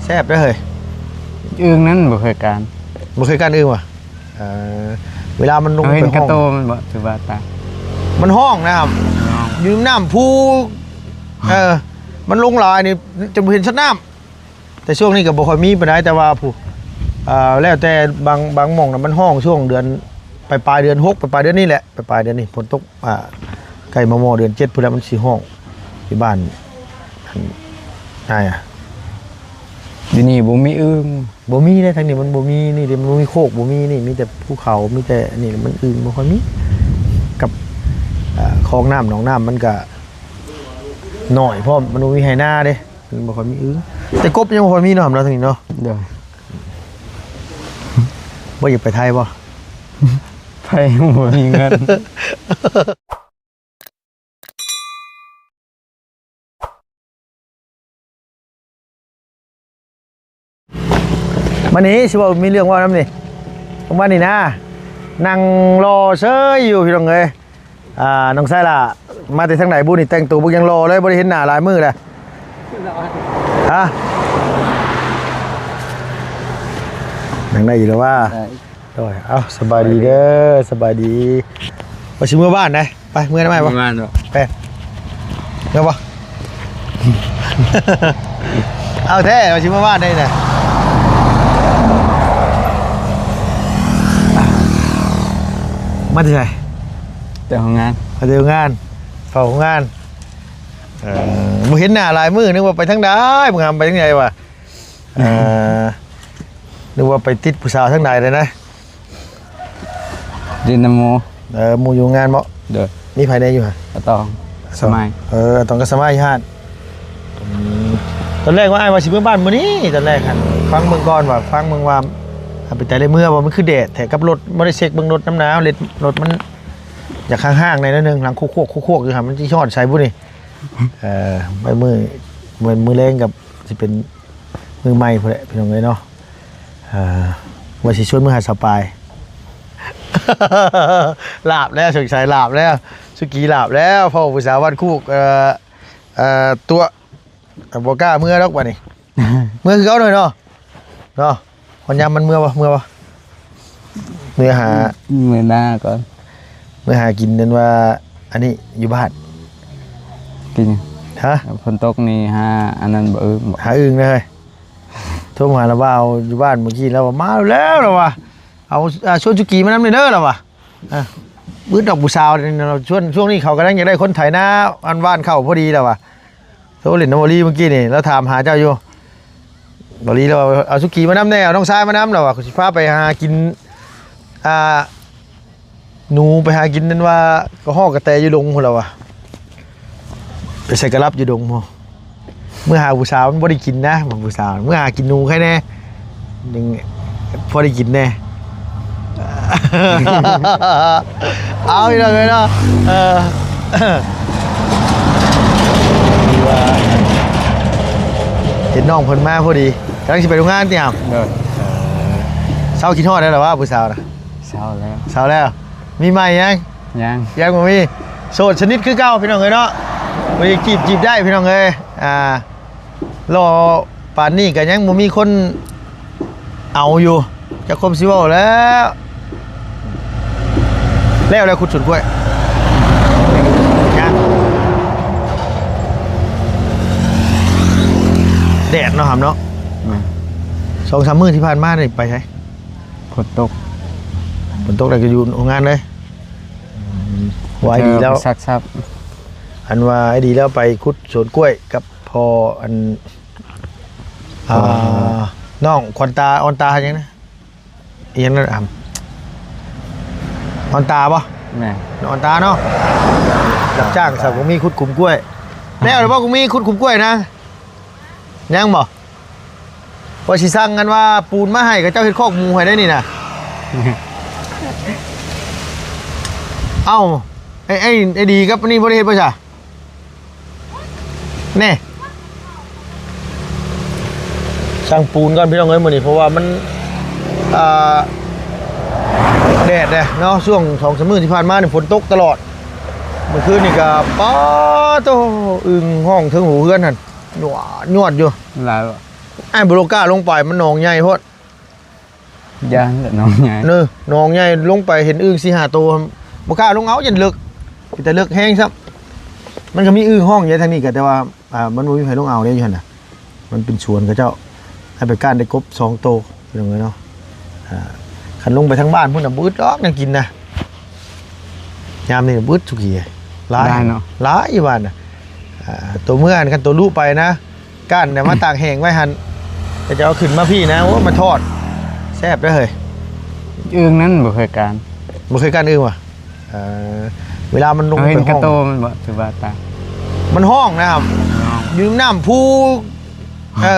ແຊບເດ້ເຮີ້ຍ. ອຶ່ງນັ້ນບໍ່ເຄີຍກ້ານ. ບໍ່ເຄີຍກ້ານອຶ່ງຫວາ? ເອີ ເວລາມັນລົງໄປຮ້ອງ ເຮົາເຫັນກະໂຕມັນບໍ່? ຖືວ່າຕາຍ. ມັນຮ້ອງນະຄັບ. ມັນຮ້ອງ. ຢູ່ນ້ຳພູ. ເອີ ມັນລົງຫຼາຍນີ້ ຈະບໍ່ເຫັນສັດນ້ຳ. ແຕ່ຊ່ວງນີ້ກໍບໍ່ຄ່ອຍມີປານໃດ ແຕ່ວ່າຜູ້ ເອີ ແລ້ວແຕ່ບາງ ບາງໝ່ອງນະ ມັນຮ້ອງຊ່ວງເດືອນ ປາຍໆເດືອນຫົກ ປາຍໆເດືອນນີ້ແຫຼະ ປາຍໆເດືອນນີ້ ຝົນຕົກ ອ່າ ໃກ້ມາມໍ່ເດືອນເຈັດພຸ້ນແຫຼະ ມັນຊິຮ້ອງຢູ່ບ້ານ ອັນ ອ້າຍ ຢູ່ນີ້ບໍ່ມີອຶ່ງ. ບໍ່ມີເດ້ ທາງນີ້ມັນບໍ່ມີ ນີ້ເດ້ ມັນບໍ່ມີໂຄກ ບໍ່ມີນີ້ ມີແຕ່ພູເຂົາ ມີແຕ່ອັນນີ້ ມັນອຶ່ງບໍ່ຄ່ອຍມີ ກັບ ເອີ ຄອງນ້ຳ ໜອງນ້ຳມັນກະໜ້ອຍພ້ອມ ມັນບໍ່ມີໄຮ່ນາເດ້. ມັນບໍ່ຄ່ອຍມີອຶ່ງ ແຕ່ກົບຍັງບໍ່ຄ່ອຍມີເນາະ ເນາະ ທາງນີ້ເນາະ. ໂດຍ. ບໍ່ຢາກໄປໄທບໍ່? ໄປບໍ່ມີເງິນ. ມື້ນີ້ຊິເວົ້າ ມີເລື່ອງເວົ້ານຳນີ້ ປະມານນີ້ນະ ນັ່ງລໍເຊີຍຢູ່ ພີ່ນ້ອງເອີຍ. ອ່າ ນ້ອງຊາຍຫຼ້າ ມາແຕ່ທາງໃດບຸນີ້? ແຕ່ງໂຕເບິ່ງຍັງຫຼໍ່ເລີຍ ບໍ່ໄດ້ເຫັນໜ້າຫຼາຍມື້ແລ້ວ. ຮະ? ນັ່ງໄດ້ຢູ່ແລ້ວວ່າ. ໄດ້. ໂດຍ. ເອົ້າ ສະບາຍດີເດີ ສະບາຍດີ. ວ່າຊິເມືອບ້ານໃດ. ໄປ ເມືອນຳອ້າຍບໍ່? ເມືອບ້ານບໍ່? ໄປ ເມືອບໍ່? ເອົາແທ້ ວ່າຊິເມືອບ້ານໄດ໋ນະ. ມາແຕ່ໃສ? ແຕ່ໂຮງງານ. ມາແຕ່ໂຮງງານ ເຝົ້າໂຮງງານ. ເອີ ບໍ່ເຫັນໜ້າຫຼາຍມື້ ນຶກວ່າໄປທາງໃດ ບໍ່ງາມໄປທາງໃດວະ. ເອີ ນຶກວ່າໄປຕິດຜູ້ສາວທາງໃດເລີຍນະ. ຫຼິ້ນນຳໝູ່. ເອີ ໝູ່ຢູ່ໂຮງງານເບາະ? ໂດຍ. ມີໃຜແດ່ຢູ່ຫັ້ນ? ອາຕອງ ສະໄໝ. ເອີ ອາຕອງກັບສະໄໝຢູ່ຫັ້ນ. ອືມ ຕອນແລກວ່າອ້າຍວ່າຊິເມືອບ້ານມື້ນີ້ ຕອນແລກຫັ້ນ ຟັງເບິ່ງກ່ອນວ່າ ຟັງເບິ່ງວ່າ ເປັນຕາໄດ້ເມືອບໍ່? ມັນຄືແດດແທ້ ກັບລົດ ບໍ່ໄດ້ເຊັກເບິ່ງລົດນຳນາ ເລັດລົດມັນຢາກຫ້າງໆ ແດ່ໜ້ອຍໜຶ່ງ ຫຼັງຄວກໆ ຄວກໆ ຢູ່ຫັ້ນ ມັນຊິຮອດໃສບຸນີ້. ເອີ ໄວ້ມື້ ໄວ້ມື້ແລງກັບ ຊິເປັນມື້ໃໝ່ພຸ້ນແຫຼະ ພີ່ນ້ອງເອີຍເນາະ. ເອີ ວ່າຊິຊວນເມືອຫາສາວປາຍ. ລາບແລ້ວ ສົງໄສລາບແລ້ວ ສຸກີລາບແລ້ວ ເພາະຜູ້ສາວບ້ານຄູກ. ເອີ ຕົວະ ບໍ່ກ້າເມືອດອກບາດນີ້ ເມືອຄືເກົ່າເນາະ ເນາະ. ຮອດຍາມມັນເມືອບໍ່? ເມືອບໍ່? ເມືອຫາ ເມືອໜ້າກ່ອນ ເມືອຫາກິນນັ້ນວ່າ ອັນນີ້ຢູ່ບ້ານ. ກິນຫຍັງ? ຮະ? ຝົນຕົກນີ້ຫາອັນນັ້ນບໍ່? ອຶ່ງບໍ່? ຫາອຶ່ງເລີຍ. ໂທມາລະວ່າຢູ່ບ້ານມື້ກີ້ ລາວວ່າມາແລ້ວ ລາວວ່າ ເອົາ ອາ ຊວນສຸກີມານຳແດ່ເດີ ລາວວ່າ. ອາ ບຶດດອກຜູ້ສາວນີ້ ຊວນ ຊ່ວງນີ້ເຂົາກຳລັງຢາກໄດ້ຄົນໄຖນາ ອັນຫວ່ານເຂົ້າພໍດີ ລາວວ່າ. ໂທຫຼິ້ນນຳບໍລີມື້ກີ້ນີ້ ລາວຖາມຫາເຈົ້າຢູ່. ບໍລີລາວວ່າ ເອົາສຸກີມານຳແດ່ ເອົານ້ອງຊາຍມານຳ ລາວວ່າ ຂ້ອຍຊິພາໄປຫາກິນ ອ່າ ໜູ ໄປຫາກິນນັ້ນວ່າ ກະຮອກກະແຕຢູ່ດົງພຸ້ນ ລາວວ່າ. ໄປໃສ່ກະລັບຢູ່ດົງພຸ້ນ. ເມືອຫາຜູ້ສາວມັນບໍ່ໄດ້ກິນນະ ຜູ້ສາວ ເມືອຫາກິນໜູໃຄແນ່ ຍັງພໍໄດ້ກິນແນ່. ເອົາ ພີ່ນ້ອງເອີຍເນາະ ເອີ ດີວ່າເຫັນນ້ອງເພິ່ນມາພໍດີ ກຳລັງຊິໄປໂຮງງານຕິເຮົາ. ໂດຍ. ເອີ ເຊົາຄິດຮອດແລ້ວລະວ່າຜູ້ສາວນະ? ເຊົາແລ້ວ. ເຊົາແລ້ວ. ມີໃໝ່ຍັງ? ຍັງ ຍັງບໍ່ມີ. ໂສດສະໜິດຄືເກົ່າ ພີ່ນ້ອງເອີຍເນາະ. ຜູ້ທີ່ຈີບ ຈີບໄດ້ ພີ່ນ້ອງເອີຍ. ອ່າ ຫຼໍ່ປານນີ້ກະຍັງບໍ່ມີຄົນເອົາຢູ່ ຈັກຄົນຊິເວົ້າແລ້ວ. ແລ້ວ ແລ້ວຂຸດສວນກ້ວຍ ຍັງ. ແດດເນາະ ຫຳເນາະ. ແມ່ນ. ສອງສາມມື້ທີ່ຜ່ານມານີ້ໄປໃສ? ຝົນຕົກ. ຝົນຕົກແລ້ວກໍຢູ່ໂຮງງານເລີຍ. ອືມ ວ່າດີແລ້ວ ສັກຊັບ ອັນວ່າດີແລ້ວໄປຂຸດສວນກ້ວຍກັບພໍ່ ອັນ ອ່າ ພໍ່ ນ້ອງຂວັນຕາ ອອນຕາຫຍັງນະ ອີຫຍັງນະ ອຳ ອອນຕາບໍ່? ແມ່ນ. ນ້ອງອອນຕາເນາະ ຮັບຈ້າງສາວກຸງມີຂຸດຂຸມກ້ວຍ. ແລ້ວບໍ່ ກຸງມີຂຸດຂຸມກ້ວຍນະ? ຍັງບໍ່? ວ່າຊິສັ່ງອັນວ່າປູນມາໃຫ້ ເຂົາເຈົ້າເຮັດຄອກໝູໃຫ້ໄດ້ນີ້ນະ. ເອົ້າ ໄອ້ ໄອ້ ໄອ້ດີກັບອັນນີ້ບໍ່ໄດ້ເຮັດບໍ່ຊະ? ແນ່ ສັ່ງປູນກ່ອນ ພີ່ນ້ອງເອີຍ ມື້ນີ້ ເພາະວ່າມັນ ອ່າ ແດດເດ້ເນາະ. ຊ່ວງສອງສາມມື້ທີ່ຜ່ານມານີ້ ຝົນຕົກຕະຫຼອດ. ມື້ຄືນນີ້ກໍ ປາໂທ້ ອຶ່ງຮ້ອງເທິງຫົວເຮືອນຫັ້ນ ຍວດ ຍວດຢູ່. ຫຼາຍບໍ່? ອ້າຍບໍ່ລົງກ້າລົງໄປ ມັນໜອງໃຫຍ່ໂພດ. ຢ້ານແຫຼະໜອງໃຫຍ່ ເນີ ໜອງໃຫຍ່ ລົງໄປເຫັນອຶ່ງສີ່ຫ້າໂຕ ບໍ່ກ້າລົງເອົາ ຢ້ານເລິກ ມີແຕ່ເລິກແຮງຊ້ຳ. ມັນກໍມີອຶ່ງຮ້ອງຢູ່ທາງນີ້ກໍ ແຕ່ວ່າ ອ່າ ມັນບໍ່ມີໃຜລົງເອົາເດ້ຢູ່ຫັ້ນນະ. ມັນເປັນສວນເຂົາເຈົ້າ ໃຫ້ໄປກ້ານໄດ້ກົບສອງໂຕ ພີ່ນ້ອງເອີຍເນາະ. ອ່າ ຄັນລົງໄປທາງບ້ານພຸ້ນນະ ບໍ່ອຶດດອກແນວກິນນະ. ຍາມນີ້ບໍ່ອຶດສຸກີ ຫຼາຍ ຫຼາຍເນາະ ຫຼາຍຢູ່ບ້ານນະ. ອ່າ ໂຕເມືອຫັ້ນ ຄັນໂຕລຸໄປນະ ກ້ານແລ້ວມາຕາກແຫ້ງໄວ້ຫັ້ນ ແລ້ວຈະເອົາຂຶ້ນມາພີ້ນະ ໂອ້ ມາທອດ ແຊບເດີເຮີ້ຍ. ອຶ່ງນັ້ນບໍ່ເຄີຍກ້ານ ບໍ່ເຄີຍກ້ານອຶ່ງຫວາ? ເອີ ເວລາມັນລົງໄປຮ້ອງ ມັນບໍ່ຖືວ່າຕາຍ ມັນຮ້ອງນະ ຢູ່ນ້ຳພູ. ເອີ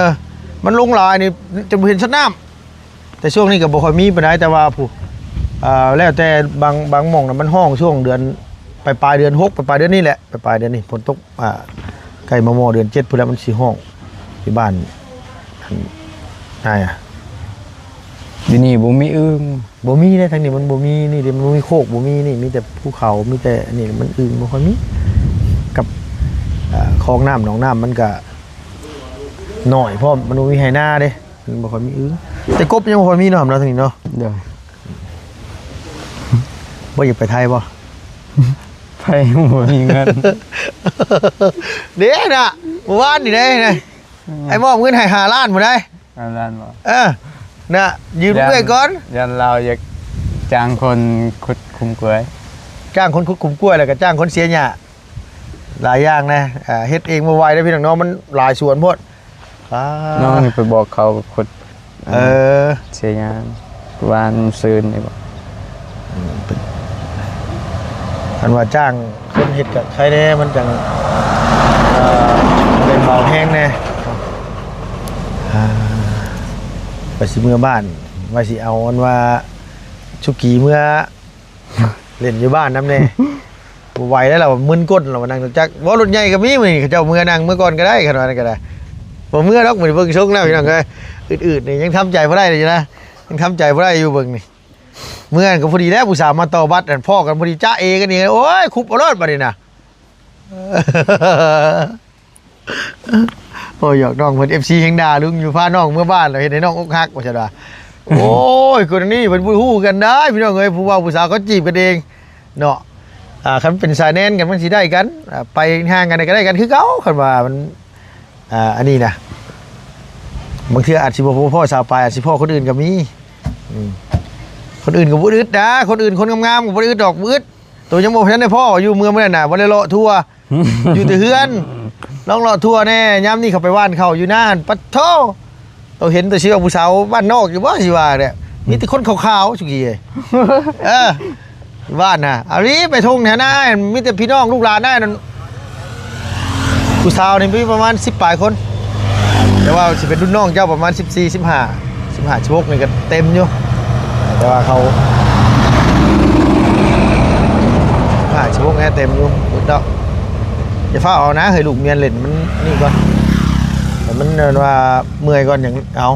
ມັນລົງຫຼາຍນີ້ ຈະບໍ່ເຫັນສັດນ້ຳ. ແຕ່ຊ່ວງນີ້ກໍບໍ່ຄ່ອຍມີປານໃດ ແຕ່ວ່າຜູ້ ເອີ ແລ້ວແຕ່ບາງ ບາງໝ່ອງນະ ມັນຮ້ອງຊ່ວງເດືອນ ປາຍໆເດືອນຫົກ ປາຍໆເດືອນນີ້ແຫຼະ ປາຍໆເດືອນນີ້ ຝົນຕົກ ອ່າ ໃກ້ມາມໍ່ເດືອນເຈັດພຸ້ນແຫຼະ ມັນຊິຮ້ອງຢູ່ບ້ານ ອັນ ນາຍອະ ຢູ່ນີ້ບໍ່ມີອຶ່ງ ບໍ່ມີເດ້ ທາງນີ້ມັນບໍ່ມີນີ້ເດ້ ມັນບໍ່ມີໂຄກ ບໍ່ມີນີ້ ມີແຕ່ພູເຂົາ ມີແຕ່ອັນນີ້ ມັນອຶ່ງບໍ່ຄ່ອຍມີ ກັບ ອ່າ ຄອງນ້ຳ ໜອງນ້ຳມັນກະໜ້ອຍພ້ອມ ມັນບໍ່ມີໄຮ່ນາເດ້ ມັນບໍ່ຄ່ອຍມີອຶ່ງ ແຕ່ກົບຍັງບໍ່ຄ່ອຍມີເນາະ ທາງນີ້ເນາະ. ໂດຍ ບໍ່ຢາກໄປໄທບໍ່? ໄປ ບໍ່ມີເງິນ ເດ້ນະ ມື້ວານນີ້ເດ້ນະ ອືມ ອ້າຍມອບເງິນໃຫ້ຫ້າລ້ານພຸ້ນໃດ໋. ຫ້າລ້ານບໍ່? ເອີ ນະ ຢືມເອື້ອຍກ່ອນ ຢ້ານລາວຢາກຈ້າງຄົນຂຸດຂຸມກ້ວຍ ຈ້າງຄົນຂຸດຂຸມກ້ວຍ ແລ້ວກໍຈ້າງຄົນເສຍຫຍ້າ ຫຼາຍຢ່າງນະ. ອ່າ ເຮັດເອງບໍ່ໄຫວເດ້ພີ່ນ້ອງເນາະ ມັນຫຼາຍສວນໂພດ. ອ້າ ນ້ອງນີ້ໄປບອກເຂົາຂຸດ ເອີ ເສຍຫຍ້າ ວານຊືນນີ້ບໍ່? ອືມ ເປັນ ຄັນວ່າຈ້າງຄົນເຮັດກໍໃຄແດ່ ມັນຈັ່ງ ເອີ ໄດ້ເບົາແຮງແດ່. ອ່າ ວ່າຊິເມືອບ້ານ ວ່າຊິເອົາອັນວ່າສຸກີເມືອ ເລ່ນຢູ່ບ້ານນຳແດ່ ບໍ່ໄຫວແລ້ວລະ ມຶນກົ້ນລະວ່າ ນັ່ງລົດຈັກ ບໍ່ ລົດໃຫຍ່ກໍມີ. ມື້ນີ້ເຂົາເຈົ້າເມືອນັ່ງເມືອກ່ອນກໍໄດ້ ຄັນວ່ານັ້ນກໍໄດ້ ບໍ່ເມືອດອກມື້ນີ້ ເບິ່ງຊົງແລ້ວພີ່ນ້ອງເອີຍ. ອືດໆນີ້ຍັງທຳໃຈບໍ່ໄດ້ຢູ່ນະ ຍັງທຳໃຈບໍ່ໄດ້ຢູ່ເບິ່ງນີ້. ເມືອນັ້ນກໍພໍດີແລ້ວ ຜູ້ສາວມາຕໍ່ບັດ ພໍ້ກັນພໍດີ ຈະເອກັນອີກ ໂອ້ຍ ຄຸບເອົາໂລດບັດນີ້ນະ. ໂອ້ຍ ຢອກນ້ອງເພິ່ນ ເອັຟຊີ ແຮ່ງດ່າລຸງຢູ່ ພານ້ອງເມືອບ້ານແລ້ວເຮັດໃຫ້ນ້ອງອົກຫັກ ວ່າຊັ້ນວ່າ. ໂອ້ຍ ຄົນນີ້ເພິ່ນບໍ່ຮູ້ກັນໄດ໋ພີ່ນ້ອງເອີຍ ຜູ້ເວົ້າຜູ້ສາວເຂົາຈີບກັນເອງເນາະ. ອ່າ ຄັນເປັນສາຍແນນກັນມັນຊິໄດ້ກັນ ອ່າ ໄປຫ່າງກັນກໍໄດ້ກັນຄືເກົ່າ ຄັນວ່າມັນ ອ່າ ອັນນີ້ນະ ບາງເທື່ອອາດຊິບໍ່ພໍສາວປາຍ ອາດຊິພໍຄົນອື່ນກໍມີ. ອືມ ຄົນອື່ນກໍບໍ່ອຶດນະ ຄົນອື່ນຄົນງາມໆກໍບໍ່ໄດ້ອຶດດອກ ບໍ່ອຶດ. ໂຕຍັງບໍ່ທັນໄດ້ພໍຢູ່ເມືອງມື້ນັ້ນນະ ບໍ່ໄດ້ເລາະທົ່ວ ຢູ່ແຕ່ເຮືອນ ລອງເລາະທົ່ວແດ່. ຍາມນີ້ເຂົາໄປຫວ່ານເຂົ້າຢູ່ນາຫັ້ນ ປະໂທ ໂຕເຫັນແຕ່ຊິວ່າຜູ້ສາວບ້ານນອກຢູ່ບໍ່ ຊິວ່າແຫຼະ ມີແຕ່ຄົນຂາວໆ ສຸກີເອີຍ. ເອີ ບ້ານນະ ເອົາລີ້ ໄປທົ່ງແຖວນາ ມີແຕ່ພີ່ນ້ອງລູກຫຼານນານັ້ນ ຜູ້ສາວນີ້ມີປະມານສິບປາຍຄົນ ແຕ່ວ່າຊິເປັນລຸ້ນນ້ອງເຈົ້າປະມານສິບສີ່ ສິບຫ້າ ສິບຫ້າ ສິບຫົກນີ້ກໍເຕັມຢູ່ ແຕ່ວ່າເຂົາ ສິບຫ້າ ສິບຫົກແຮງເຕັມຢູ່ ເບິດດອກ. ຢ່າຟ້າວເອົານະ ໃຫ້ລູກເມຍຫຼິ້ນມັນນີ້ກ່ອນ ໃຫ້ມັນ ເອີ້ນວ່າເມື່ອຍກ່ອນ ຈັ່ງເອົາ.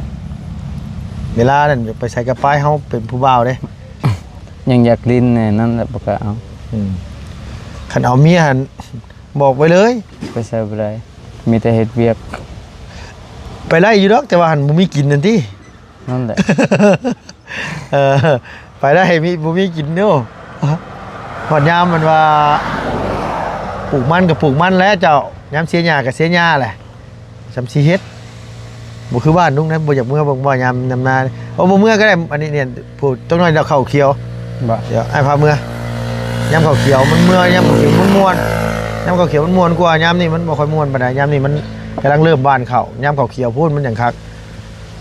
ເວລານັ້ນໄປໃສກໍໄປ ເຮົາເປັນຜູ້ບ່າວເດ້ ຍັງຢາກຫຼິ້ນແນ່ ນັ້ນແຫຼະບໍ່ກ້າເອົາ. ອືມ ຄັນເອົາເມຍຫັ້ນ ບອກໄວ້ເລີຍ ໄປໃສບໍ່ໄດ້ ມີແຕ່ເຮັດວຽກ. ໄປໄດ້ຢູ່ດອກ ແຕ່ວ່າຫັ້ນບໍ່ມີກິນນັ້ນຕິ. ນັ້ນແຫຼະ ເອີ ໄປໄດ້ມີ ບໍ່ມີກິນເນາະ. ຮອດຍາມມັນວ່າປູກມັນກໍປູກມັນແຫຼະເຈົ້າ ຍາມເສຍຫຍ້າກໍເສຍຫຍ້າແຫຼະ. ຊ່ຳຊິເຮັດ ບໍ່ຄືບ້ານລຸງນະ ບໍ່ຢາກເມືອເບິ່ງບໍ່ຍາມນຳນາ. ເອົາ ບໍ່ເມືອກໍໄດ້ ອັນນີ້ນີ້ ຜູ້ຈັກໜ້ອຍດອກເຂົ້າຂຽວ ບໍ່ ດຽວອ້າຍພາເມືອ. ຍາມເຂົ້າຂຽວມັນເມືອ ຍາມເຂົ້າຂຽວມັນມ່ວນ ຍາມເຂົ້າຂຽວມັນມ່ວນກວ່າ. ຍາມນີ້ມັນບໍ່ຄ່ອຍມ່ວນປານໃດ ຍາມນີ້ມັນກຳລັງເລີ່ມຫວ່ານເຂົ້າ. ຍາມເຂົ້າຂຽວພຸ້ນມັນຈັ່ງຄັກ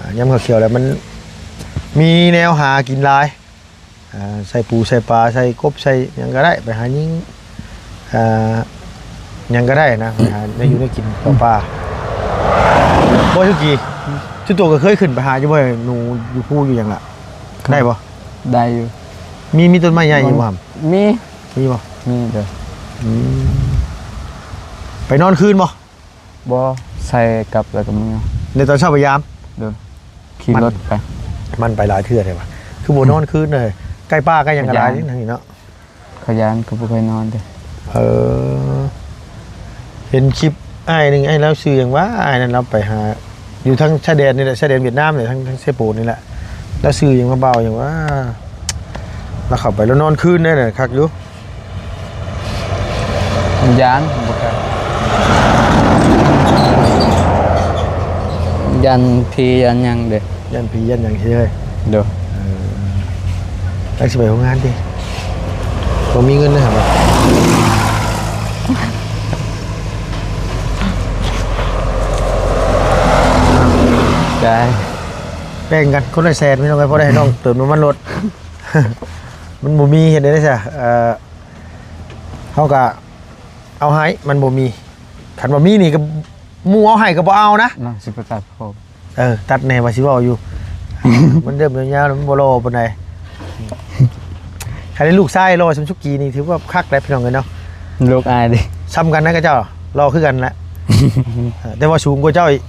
ອ່າ ຍາມເຂົ້າຂຽວແລ້ວມັນມີແນວຫາກິນຫຼາຍ. ອ່າ ໃສ່ປູໃສ່ປາ ໃສ່ກົບໃສ່ຫຍັງກໍໄດ້ ໄປຫາຍິງ ອ່າ ຫຍັງກໍໄດ້ນະ ໄປຫາແນວຢູ່ແນວກິນເຂົ້າປ່າ. ບໍ່ ສຸກີ ຈຸໂຕກໍເຄີຍຂຶ້ນໄປຫາຢູ່ບໍ່ ໜູຢູ່ພູຢູ່ຫຍັງລະ ໄດ້ບໍ່? ໄດ້ຢູ່. ມີ ມີຕົ້ນໄມ້ໃຫຍ່ຢູ່ບໍ່? ມີ ມີບໍ່? ມີເດີ. ອືມ ໄປນອນຄືນບໍ່? ບໍ່ ໃສ່ກັບແລ້ວກໍເມືອ ໃນຕອນເຊົ້າໄປຢາມ. ໂດຍ ຂີ່ລົດໄປ. ມັນໄປຫຼາຍເທື່ອແທ້ຫວາ ຄືບໍ່ນອນຄືນເລີຍ? ໃກ້ປ່າໃກ້ຫຍັງກໍຫຼາຍນີ້ເນາະ. ເຂົາຢ້ານກໍບໍ່ຄ່ອຍນອນເດ້. ເອີ ເຫັນຄລິບອ້າຍໜຶ່ງ ອ້າຍລາວຊື່ຫຍັງຫວາ ອ້າຍນັ້ນລາວໄປຫາ ຢູ່ທາງຊາຍແດນນີ້ແຫຼະ ຊາຍແດນຫວຽດນາມນີ້ ທາງ ທາງເຊໂປນນີ້ແຫຼະ. ລາວຊື່ຫຍັງວ່າ ບ່າວຫຍັງວ່າ ລາວເຂົ້າໄປ ລາວນອນຄືນໄດ້ນະ ຄັກຢູ່. ຢ້ານ ບໍ່ກ້າ ຢ້ານຜີຢ້ານຫຍັງເດ້. ຢ້ານຜີຢ້ານຫຍັງເລີຍ. ໂດຍ. ເອີ ຈັກຊິໄປໂຮງງານຕິ ບໍ່ມີເງິນເດີຫາ. ໄດ້ ແບ່ງກັນຄົນລະແສນ ພີ່ນ້ອງເອີຍ ພໍໄດ້ໃຫ້ນ້ອງເຕີມນ້ຳມັນລົດ. ມັນບໍ່ມີເຮັດໄດ້ໃດຊະ ເອີ ເຮົາກະເອົາໃຫ້ ມັນບໍ່ມີ. ຄັນວ່າມີນີ້ກໍ ໝູ່ເອົາໃຫ້ກໍບໍ່ເອົານະ. ນ້ອງຊິໄປຕັດຜົມ. ເອີ ຕັດແດ່ ວ່າຊິເວົ້າຢູ່ ມັນເລີ່ມຍາວໆ ແລ້ວ ມັນບໍ່ຫຼໍ່ປານໃດ. ຄັນໄດ້ລູກຊາຍຫຼໍ່ສ່ຳສຸກີນີ້ ຖືວ່າຄັກແລ້ວ ພີ່ນ້ອງເອີຍເນາະ. ລູກອາຍເດ້. ສ່ຳກັນນະ ຂະເຈົ້າຫຼໍ່ຄືກັນແຫຼະ. ເອີ ແຕ່ວ່າສູງກວ່າເຈົ້າອີກ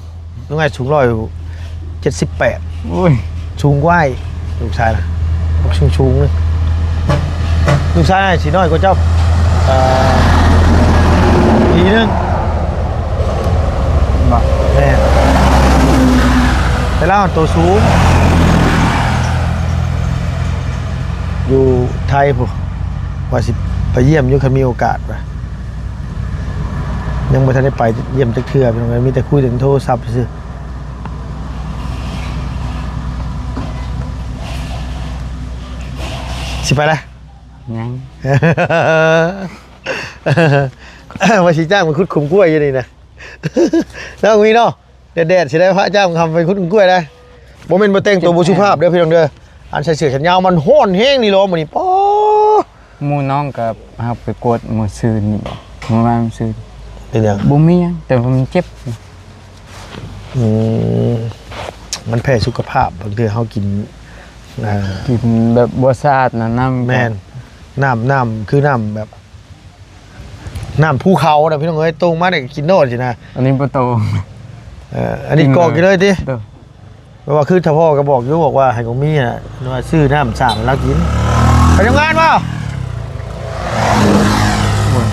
ລຸງອ້າຍສູງຮ້ອຍເຈັດສິບແປດ. ໂອ້ຍ ສູງກວ່າອີກ ລູກຊາຍນະ ສູງໆ ເລີຍ. ລູກຊາຍອ້າຍຊິນ້ອຍກວ່າເຈົ້າ ເອີ ປີໜຶ່ງ. ບໍ່ ແມ່ນ ແຕ່ລາວໂຕສູງ. ຢູ່ໄທພຸ້ນ ວ່າຊິໄປຢ້ຽມຢູ່ ຄັນມີໂອກາດວ່າ. ຍັງບໍ່ທັນໄດ້ໄປຢ້ຽມຈັກເທື່ອ ພີ່ນ້ອງເອີຍ ມີແຕ່ຄຸຍແຕ່ໂທລະສັບຊື່. ຊິໄປລະ? ຍັງ. ວ່າຊິຈ້າງໄປຂຸດຂຸມກ້ວຍຢູ່ນີ້ນະ ນ້ອງມີເນາະ. ແດດໆ ຊິໄດ້ພະຈ້າງຄຳໄປຂຸດກ້ວຍໄດ້. ບໍ່ແມ່ນວ່າແຕ່ງຕົວບໍ່ສຸພາບເດີພີ່ນ້ອງເດີ. ອັນໃສ່ເສື້ອແຂນຍາວມັນຮ້ອນແຮງນີ້ຫຼໍ ມື້ນີ້ ປາ ໝູ່ນ້ອງກໍຫາໄປກວດມື້ຊືນນີ້ບໍ ມື້ວານຊືນ. ເປັນຫຍັງ? ບໍ່ມີຫຍັງ ແຕ່ວ່າມັນເຈັບ. ອືມ ມັນແພ້ສຸຂະພາບ ບາງເທື່ອເຮົາກິນ ອ່າ ກິນແບບບໍ່ສະອາດນະ ນ້ຳ. ແມ່ນ ນ້ຳ ນ້ຳ ຄືນ້ຳແບບ ນ້ຳພູເຂົານະ ພີ່ນ້ອງເອີຍ ໂຕ່ງມານີ້ກໍກິນໂລດຊີ້ນະ. ອັນນີ້ບໍ່ໂຕ່ງ. ເອີ ອັນນີ້ກອກຢູ່ເລີຍຕິ? ໂດຍ. ແປວ່າຄືຖ້າພໍ່ກໍບອກຢູ່ ບອກວ່າໃຫ້ຂອງມີນະ ວ່າຊື້ນ້ຳສາງໃຫ້ລາວກິນ. ໄປທຳງານບໍ່? ໂອ້ຍ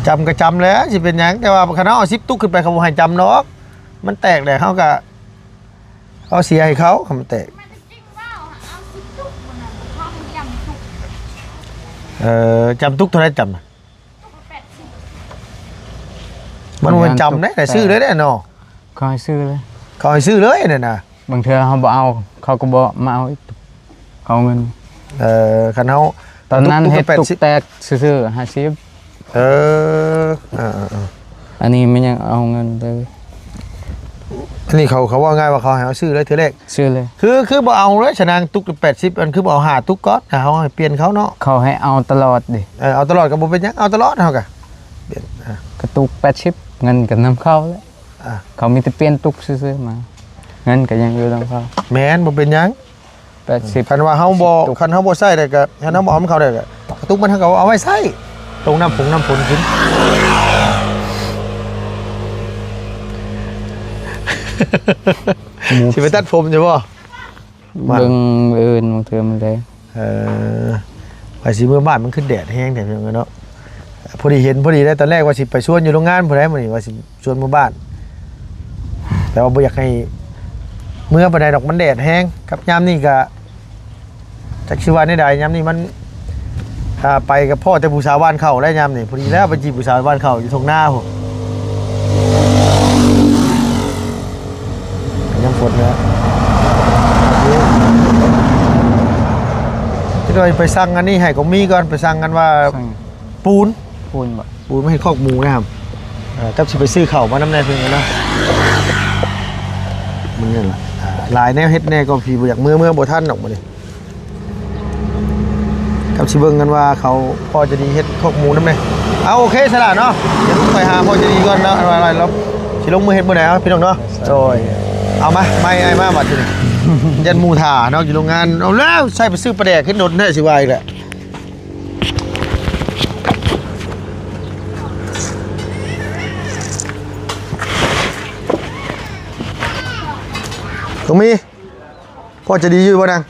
ຈຳກໍຈຳແຫຼະ ຊິເປັນຫຍັງ? ແຕ່ວ່າຄັນເຮົາເອົາສິບຕຸກຂຶ້ນໄປ ເຂົາບໍ່ໃຫ້ຈຳດອກ. ມັນແຕກແຫຼະ ເຮົາກໍເອົາເສຍໃຫ້ເຂົາ ຄັນມັນແຕກ. ເອີ ຈຳຕຸກເທົ່າໃດ? ຈຳນະ ມັນບໍ່ແມ່ນຈຳເດ້ ຊື້ເລີຍເດ້ເນາະ. ເຂົາໃຫ້ຊື້ເລີຍ ເຂົາໃຫ້ຊື້ເລີຍນັ້ນນະ. ບາງເທື່ອເຮົາບໍ່ເອົາ ເຂົາກໍບໍ່ມາເອົາອີກ ເຂົາເອົາເງິນ. ເອີ ຄັນເຮົາ ຕອນນັ້ນເຮັດຕຸກແຕກຊື່ໆ ຫ້າສິບ. ເອີ ເອີໆ ອັນນີ້ມັນຍັງເອົາເງິນເລີຍ. ອັນນີ້ເຂົາ ເຂົາເວົ້າງ່າຍວ່າເຂົາໃຫ້ເຮົາຊື້ເລີຍເທື່ອແລກ. ຊື້ເລີຍ. ຄື ຄືບໍ່ເອົາເລີຍຊະນາງ ຕຸກແປດສິບ ອັນຄືບໍ່ເອົາຫ້າຕຸກກ່ອນ ເຮົາໃຫ້ປ່ຽນເຂົາເນາະ. ເຂົາໃຫ້ເອົາຕະຫຼອດເດ້. ເອີ ເອົາຕະຫຼອດກໍບໍ່ເປັນຫຍັງ ເອົາຕະຫຼອດ ເຮົາກໍປ່ຽນ. ອ່າ ກະຕຸກແປດສິບ ເງິນກໍນຳເຂົາແຫຼະ. ອ່າ ເຂົາມີແຕ່ປ່ຽນຕຸກຊື່ໆມາ ເງິນກໍຍັງຢູ່ນຳເຂົາ. ແມ່ນ ບໍ່ເປັນຫຍັງ ແປດສິບ. ຄັນວ່າເຮົາບໍ່ ຄັນເຮົາບໍ່ໃຊ້ໄດ້ກໍ ຄັນເຮົາບໍ່ເອົານຳເຂົາໄດ້ກໍ ກະຕຸກມັນ ເຮົາກໍເອົາໄວ້ໃຊ້ ຕົງນ້ຳຜົງນ້ຳຝົນກິນ. ຊິໄປຕັດຜົມຢູ່ບໍ່? ເບິ່ງມື້ອື່ນ ບາງເທື່ອມື້ໃດ. ເອີ ວ່າຊິເມືອບ້ານ ມັນຄືແດດແຮງແທ້ເນາະ. ພໍດີເຫັນ ພໍດີໄດ້ ຕອນແລກວ່າຊິໄປຊວນຢູ່ໂຮງງານພຸ້ນໃດ ມື້ນີ້ວ່າຊິຊວນເມືອບ້ານ ແຕ່ວ່າບໍ່ຢາກໃຫ້ເມືອປານໃດດອກ ມັນແດດແຮງ. ກັບຍາມນີ້ກະ ຈັກຊິວ່າແນວໃດ ຍາມນີ້ມັນ ອ່າ ໄປກັບພໍ່ແຕ່ຜູ້ສາວບ້ານເຂົາແລ້ວ ຍາມນີ້. ພໍດີແລ້ວໄປຈີບຜູ້ສາວບ້ານເຂົາຢູ່ທົ່ງນາພຸ້ນ. ຍາມຝົນນະ ຈັກໜ່ອຍໄປສັ່ງອັນນີ້ໃຫ້ກອງມີກ່ອນ ໄປສັ່ງກັນວ່າ ສັ່ງ ປູນ ປູນບໍ່? ປູນມາເຮັດຄອກໝູນະ. ເອີ ຈັກຊິໄປຊື້ເຂົ້າມານຳແດ່ເພິ່ນນະ. ມັນນັ້ນລະ ອ່າ ຫຼາຍແນວເຮັດແດ່ ກໍຊິບໍ່ຢາກເມືອ ເມືອບໍ່ທັນດອກມື້ນີ້. ກັບຊິເບິ່ງກັນວ່າເຂົາ ພໍ່ໃຈດີເຮັດຄອກໝູນຳແດ່. ເອົາ ໂອເຄຊະລະເນາະ ດຽວໄປຫາພໍ່ໃຈດີກ່ອນເນາະ ວ່າລາວຊິລົງມືເຮັດມື້ໃດ ເອົາ ພີ່ນ້ອງເນາະ. ໂດຍ. ເອົາມາ ໄມ້ອ້າຍມາບັດທີນີ້ ຢ້ານໝູ່ຖ້າເນາະ ຢູ່ໂຮງງານ. ເອົາແລ້ວ ໃສ່ໄປຊື້ປາແດກຂຶ້ນດົນແທ້ ຊິວ່າອີກແຫຼະ. ຕ້ອງມີ ພໍ່ໃຈດີຢູ່ບໍ່ນາງ?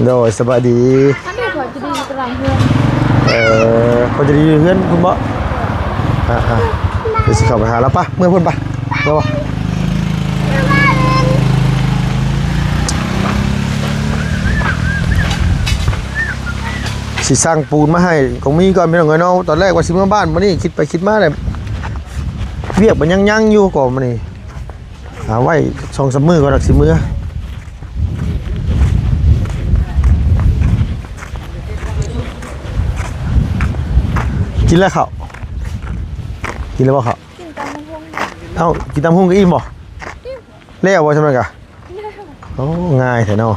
ໂດຍ ສະບາຍດີ. ອັນນີ້ພໍ່ໃຈດີຢູ່ຕາມເຮືອນ. ເອີ ພໍ່ໃຈດີຢູ່ເຮືອນພຸ້ນບໍ? ອ່າໆ ດຽວຊິເຂົ້າໄປຫາລາວ. ໄປ ເມືອພຸ້ນໄປ ເມືອບໍ່? ຊິສັ່ງປູນມາໃຫ້ກອງມີກ່ອນ ພີ່ນ້ອງເອີຍເນາະ. ຕອນແລກວ່າຊິເມືອບ້ານ ມື້ນີ້ຄິດໄປຄິດມາແລ້ວ ວຽກມັນຍັງໆຢູ່ ກໍມື້ນີ້ ຫາໄວ້ສອງສາມມື້ກ່ອນ ຈັກຊິເມືອ. ກິນແລ້ວເຂົ້າ? ກິນແລ້ວບໍ່ເຂົ້າ? ກິນຕຳບັກຫຸ່ງ. ເອົ້າ ກິນຕຳບັກຫຸ່ງກໍອີ່ມບໍ່? ອີ່ມ. ແລ້ວບໍ່ຊ່ຳນັ້ນກະ? ແລ້ວ. ໂອ້ ງ່າຍແທ້ເນາະ.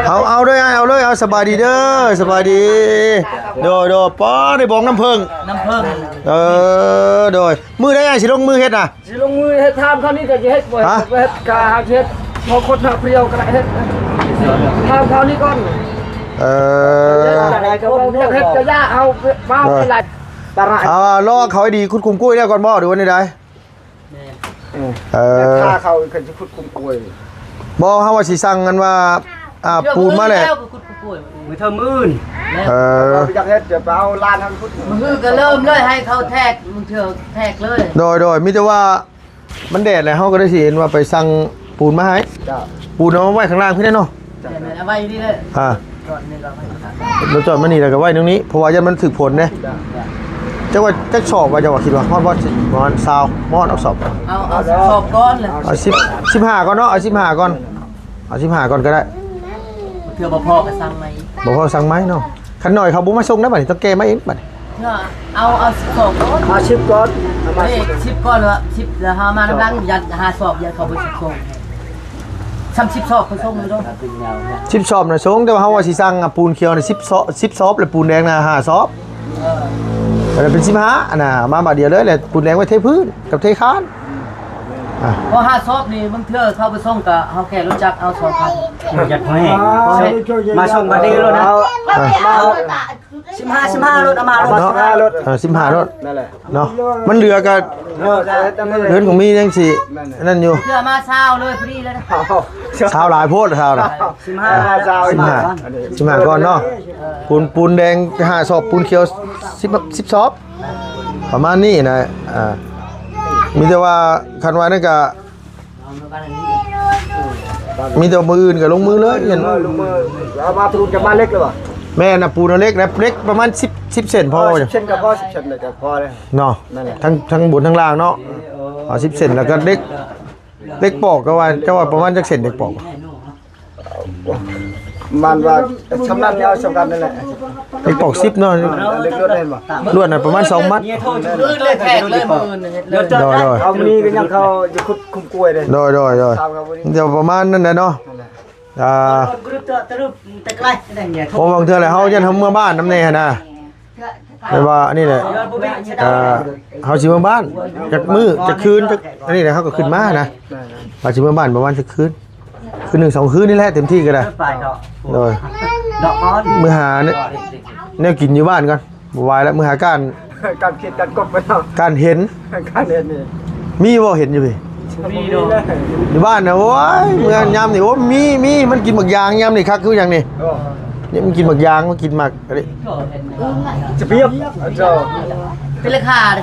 ເອົາ ເອົາເລີຍອ້າຍ ເອົາເລີຍ ເອົາ. ສະບາຍດີເດີ ສະບາຍດີ. ໂດຍ ໂດຍ ປ້າ ໄດ້ບອງນ້ຳເຜິ້ງ ນ້ຳເຜິ້ງ. ເອີ ໂດຍ ມື້ໃດອ້າຍຊິລົງມືເຮັດນະ? ຊິລົງມືເຮັດ ຖາມຄາວນີ້ກໍຊິເຮັດບໍ່ເຮັດ ຫາ? ບໍ່ເຮັດ ກະຫາເຮັດ ພໍຄົນຫາພຽວກໍໄດ້ເຮັດ ຖາມຄາວນີ້ກ່ອນ. ເອີ ຢາກເຮັດກໍຢ່າ ເອົາມາ ເອີ ເອົາ ລໍເຂົາໃຫ້ດີ ຂຸດຂຸມກ້ວຍແລ້ວກ່ອນບໍ່ ຫຼືວ່າແນວໃດ? ແມ່ນ ເອີ ຖ້າເຂົາ ເຂົາຊິຂຸດຂຸມກ້ວຍ ບໍ່ ເຮົາວ່າຊິສັ່ງ ອັນວ່າ ອ່າ ປູນມາແຫຼະ ມື້ເທີມອື່ນ. ເອີ ຢາກເຮັດ ຈະໄປເອົາຫຼານເຮົາຂຸດ ມື້ຄືກະເລີ່ມເລີຍ ໃຫ້ເຂົາແທກ ມື້ເທື່ອແທກເລີຍ. ໂດຍ ໂດຍ ມີແຕ່ວ່າ ມັນແດດແຫຼະ ເຮົາກໍໄດ້ຊິເຫັນວ່າໄປສັ່ງປູນມາໃຫ້. ເຈົ້າ ປູນເອົາໄວ້ຂ້າງລ່າງພີ້ແຫຼະເນາະ. ເຈົ້າ ເອົາໄວ້ຢູ່ນີ້ເລີຍ. ອ່າ ຈອດນີ້ກໍໄວ້ ລະຈອດມານີ້ ແລ້ວກໍໄວ້ຕຣົງນີ້ ເພາະວ່າຢ້ານມັນຖືກຝົນເດ້. ເຈົ້າ ເຈົ້າວ່າຈັກສອບວ່າ ເຈົ້າວ່າຄິດວ່າຮອດບໍ່ ປະມານຊາວ ຮອດອອກສອບ. ເອົາ ເອົາສອບກ່ອນເລີຍ. ເອົາສິບ ສິບຫ້າກ່ອນເນາະ ເອົາສິບຫ້າກ່ອນ. ເອົາສິບຫ້າກ່ອນກໍໄດ້ ເທື່ອບໍ່ພໍກໍສັ່ງໃໝ່. ບໍ່ພໍສັ່ງໃໝ່ເນາະ. ຄັນໜ້ອຍເຂົາບໍ່ມາສົ່ງນະ ບາດນີ້ຕ້ອງແກ່ມາເອງບາດນີ້. ເອົາ ເອົາສິບສອບກ່ອນ ເອົາສິບກ່ອນ ເອົາມາ ເອີ ສິບກ່ອນ ວ່າສິບ ແລ້ວເຮົາມານຳຫຼັງ ຢ້ານຫ້າສອບ ຢ້ານເຂົາບໍ່ສົ່ງ. ສ່ຳສິບສອບເຂົາສົ່ງຢູ່ດອກ ສິບສອບນະສົ່ງ. ແຕ່ວ່າເຮົາວ່າຊິສັ່ງ ອາ ປູນຂຽວນະ ສິບສອບ ສິບສອບ ແລະ ປູນແດງນະ ຫ້າສອບ. ເອີ ກໍເປັນສິບຫ້າ ອັນນະ ມາບາດດຽວເລີຍ ແລະ ປູນແດງໄວ້ເທພື້ນກັບເທຄານ. ອ່າ ເພາະຫ້າສອບນີ້ ບາງເທື່ອເຂົາໄປສົ່ງກະເຮົາແກ່ລົດຈັກເອົາສອງຄັນ ລົດຈັກພໍແຮງ ມາສົ່ງບາດນີ້ໂລດນະ. ເອົາ ເອົາ ເອົາ ສິບຫ້າ ສິບຫ້າໂລດ ເອົາມາໂລດ ເນາະ ສິບຫ້າໂລດ ເອີ ສິບຫ້າໂລດ ນັ້ນແຫຼະເນາະ. ມັນເຫຼືອກະ ເອີ ເຮືອນຂອງມີຍັງຊິ ແມ່ນ ອັນນັ້ນຢູ່ ເທື່ອມາຊາວເລີຍ ພໍດີແລ້ວນະ. ຊາວຫຼາຍໂພດ ຊາວນະ. ສິບຫ້າ ຊາວ ສິບຫ້າ ສິບຫ້າກ່ອນເນາະ. ປູນ ປູນແດງຫ້າສອບ ປູນຂຽວສິບ ສິບສອບ ປະມານນີ້ນະ. ອ່າ ມີແຕ່ວ່າຄັນວ່ານັ້ນກະ ມີແຕ່ມື້ອື່ນກໍລົງມືເລີຍ. ເອີ ລົງມື ເອົາມາປູນກັບມາເຫຼັກເລີຍບໍ່? ແມ່ນນະ ປູນເອົາເຫຼັກນະ ເຫຼັກປະມານສິບ ສິບເຊັນພໍ. ເອີ ສິບເຊັນກໍພໍ ສິບເຊັນກໍພໍເລີຍເນາະ. ນັ້ນແຫຼະ ທັງ ທັງບົນທັງລ່າງເນາະ. ເອົາສິບເຊັນ ແລ້ວກໍເຫຼັກ ເຫຼັກປອກກໍວ່າ ເຈົ້າວ່າປະມານຈັກເຊັນເຫຼັກປອກ? ມັນວ່າສຳນັ້ນ ເອົາສຳກັນນັ້ນແຫຼະ. ເຫຼັກປອກສິບເນາະ. ເອີ ເຫຼັກລວດເຫັນບໍ່? ລວດນະປະມານສອງມັດ. ແທກເລີຍ ມື້ອື່ນເຮັດເລີຍ. ໂດຍໆ ເອົາມື້ນີ້ກໍຍັງເຂົາຈະຂຸດຂຸມກ້ວຍເດ້. ໂດຍໆ ດຽວປະມານນັ້ນແຫຼະເນາະ. ອ່າ ເພາະບາງເທື່ອແຫຼະ ເຮົາຢ້ານເຮົາເມືອບ້ານນຳແດ່ຫັ້ນນະ. ແຕ່ວ່າອັນນີ້ແຫຼະ ອ່າ ເຮົາຊິເມືອບ້ານຈັກມື້ຈັກຄືນ ຈັກ ອັນນີ້ແຫຼະ ເຮົາກໍຂຶ້ນມານະ ວ່າຊິເມືອບ້ານປະມານຈັກຄືນ ຄືນໜຶ່ງສອງຄືນນີ້ແຫຼະ ເຕັມທີ່ກໍໄດ້. ໂດຍ ເມືອຫາແນວ ແນວກິນຢູ່ບ້ານກ່ອນ ບໍ່ໄຫວແລ້ວ ເມືອຫາການ ການຄິດການກົບໄປເນາະ ການເຫັນ ການເຫັນນີ້ ມີບໍ່ເຫັນຢູ່ພີ້? ມີເນາະ ຢູ່ບ້ານນະ. ໂອ້ຍ ເມືອຍາມນີ້ ໂອ້ ມີ ມີ ມັນກິນໝາກຢາງ ຍາມນີ້ຄັກຄືຫຍັງນີ້. ໂອ້ ນີ້ມັນກິນໝາກຢາງ ມັນກິນໝາກອັນນີ້ ຈະປຽບ ເຈົ້າ ເປັນລາຄາເດ້.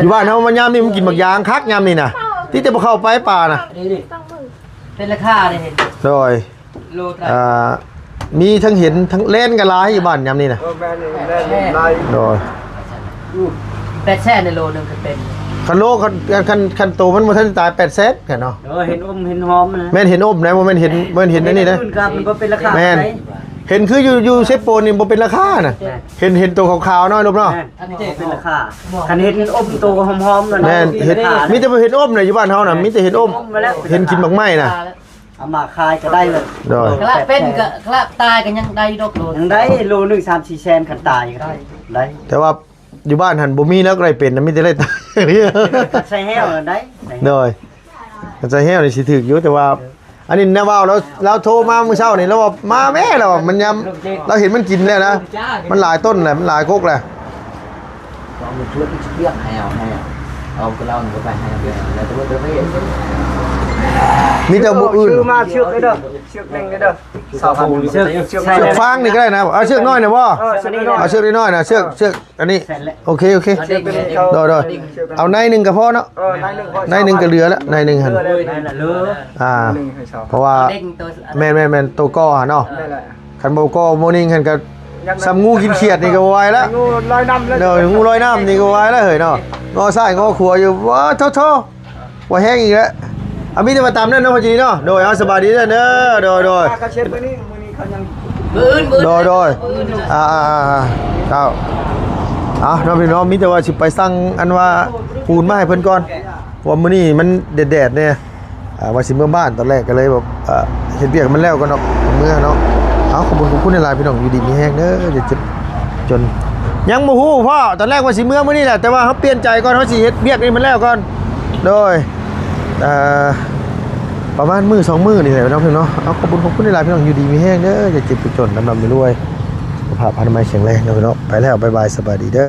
ຢູ່ບ້ານເຮົາມາຍາມນີ້ມັນກິນໝາກຢາງຄັກ ຍາມນີ້ນະ ຕິແຕ່ບໍ່ເຂົ້າໄປປ່ານະ. ເປັນລາຄາເດ້. ໂດຍ ໂລເທົ່າໃດ? ອ່າ ມີທັງເຫັນທັງແລ່ນກໍຫຼາຍຢູ່ບ້ານຍາມນີ້ນະ. ເອີ ແມ່ນຢູ່ ແລ່ນຫຼາຍ. ໂດຍ ແປດແສນໃນໂລໜຶ່ງກໍເປັນ. ຄັນໂລ ຄັນ ຄັນ ຄັນໂຕມັນບໍ່ທັນຕາຍ ແປດແສນແມ່ນເນາະ. ເອີ ເຫັນອົມເຫັນຫອມນະ. ແມ່ນເຫັນອົມນະ ບໍ່ແມ່ນເຫັນ ບໍ່ແມ່ນເຫັນອັນນີ້ນະ. ເຫັນອື່ນກໍມັນບໍ່ເປັນລາຄາ. ແມ່ນ ເຫັນຄືຢູ່ ຢູ່ເຊໂປນນີ້ບໍ່ເປັນລາຄານະ. ແມ່ນ ເຫັນ ເຫັນໂຕຂາວໆເນາະ ລົບເນາະ. ແມ່ນ ເປັນລາຄາ. ຄັນເຫັນອົມໂຕຫອມໆນັ້ນ ແມ່ນ ເຫັນ ມີແຕ່ບໍ່ເຫັນອົມນະ ຢູ່ບ້ານເຮົານະ ມີແຕ່ເຫັນອົມ ເຫັນກິນໝາກໄມ້ນະ. ເອົາມາຂາຍກໍໄດ້ເລີຍ. ໂດຍ ກະລະເປັນກະ ກະລະຕາຍກໍຍັງໄດ້ດອກໂລ ຍັງໄດ້ໂລໜຶ່ງສາມສີ່ແສນ ຄັນຕາຍກໍໄດ້ ໄດ້. ແຕ່ວ່າຢູ່ບ້ານຫັ້ນບໍ່ມີແນວໃດເປັນນະ ມີແຕ່ໄດ້ຕາຍ. ໃສ່ແຫ້ວໄດ້. ໂດຍ ໃສ່ແຫ້ວນີ້ຊິຖືກຢູ່ ແຕ່ວ່າ ອັນນີ້ນາວາວລາວ ລາວໂທມາມື້ເຊົ້ານີ້ ລາວວ່າ ມາແມ້ ລາວວ່າ ມັນຍາມ ລາວເຫັນມັນກິນແລ້ວນະ ມັນຫຼາຍຕົ້ນແລ້ວ ມັນຫຼາຍກົກແລ້ວ. ມີແຕ່ມື້ອື່ນ ຊື້ມາເຊືອກເດີ ເຊືອກໜຶ່ງເດີ ຊາວພັນ ເຊືອກ ເຊືອກ ເຊືອກຟາງນີ້ກໍໄດ້ນະ ເອົາເຊືອກນ້ອຍນະບໍ່? ເອີ ເຊືອກນ້ອຍ ເອົາເຊືອກນ້ອຍໆນະ ເຊືອກ ເຊືອກອັນນີ້ ໂອເຄ ໂອເຄ ໂດຍໆ ເອົາໃນໜຶ່ງກໍພໍເນາະ ເອີ ໃນໜຶ່ງພໍ ໃນໜຶ່ງກໍເຫຼືອແລ້ວ ໃນໜຶ່ງຫັ້ນ ເຫຼືອແລ້ວ ເຫຼືອແລ້ວ ອ່າ ເພາະວ່າ ແມ່ນໆໆ ໂຕກໍຫັ້ນເນາະ ແມ່ນແຫຼະ ຄັນບໍ່ກໍບໍ່ນິ່ງຫັ້ນກໍ ສ່ຳງູກິນຂຽດນີ້ກໍບໍ່ໄຫວລະ ງູລອຍນ້ຳເລີຍ ໂດຍ ງູລອຍນ້ຳນີ້ກໍບໍ່ໄຫວລະເຮີ້ຍເນາະ ງໍຊ້າຍງໍຂວາຢູ່ ວ້າ ໂທ້ໆ ບໍ່ແຮງອີກແລ້ວ ເອົາ ມີແຕ່ວ່າຕາມນັ້ນເນາະ ພໍ່ຈີ່ເນາະ ໂດຍ ເອົາ ສະບາຍດີເດີ ໂດຍໆ ປາກະເຊັດມື້ນີ້ ມື້ນີ້ເຂົາຍັງ ມື້ອື່ນ ມື້ອື່ນ ໂດຍໆ ອ່າໆໆ ເຈົ້າ ເອົາເນາະ ພີ່ນ້ອງ ມີແຕ່ວ່າຊິໄປສັ່ງອັນວ່າປູນມາໃຫ້ເພິ່ນກ່ອນ ເພາະວ່າມື້ນີ້ມັນແດດໆແດ່ ອ່າ ວ່າຊິເມືອບ້ານ ຕອນແລກກໍເລີຍແບບ ເອີ ເຮັດວຽກໃຫ້ມັນແລ້ວກ່ອນເນາະ ເມືອເນາະ ເອົາ ຂອບຄຸນ ຂອບຄຸນຫຼາຍໆ ພີ່ນ້ອງ ຢູ່ດີມີແຮງເດີ ຢ່າເຈັບຈົນ ຍັງບໍ່ຮູ້ພໍ່ ຕອນແລກວ່າຊິເມືອມື້ນີ້ແຫຼະ ແຕ່ວ່າເຮົາປ່ຽນໃຈກ່ອນ ເຮົາຊິເຮັດວຽກນີ້ມັນແລ້ວກ່ອນ ໂດຍ ເອີ ປະມານມື້ສອງມື້ນີ້ແຫຼະເນາະ ພີ່ນ້ອງເນາະ ເອົາ ຂອບຄຸນ ຂອບຄຸນຫຼາຍໆ ພີ່ນ້ອງ ຢູ່ດີມີແຮງເດີ ຢ່າເຈັບຢ່າຈົນ ລ່ຳໆລວຍໆ ສຸຂະພາບອະນາໄມແຂງແຮງເນາະ ພີ່ນ້ອງ ໄປແລ້ວ ບາຍບາຍ ສະບາຍດີເດີ.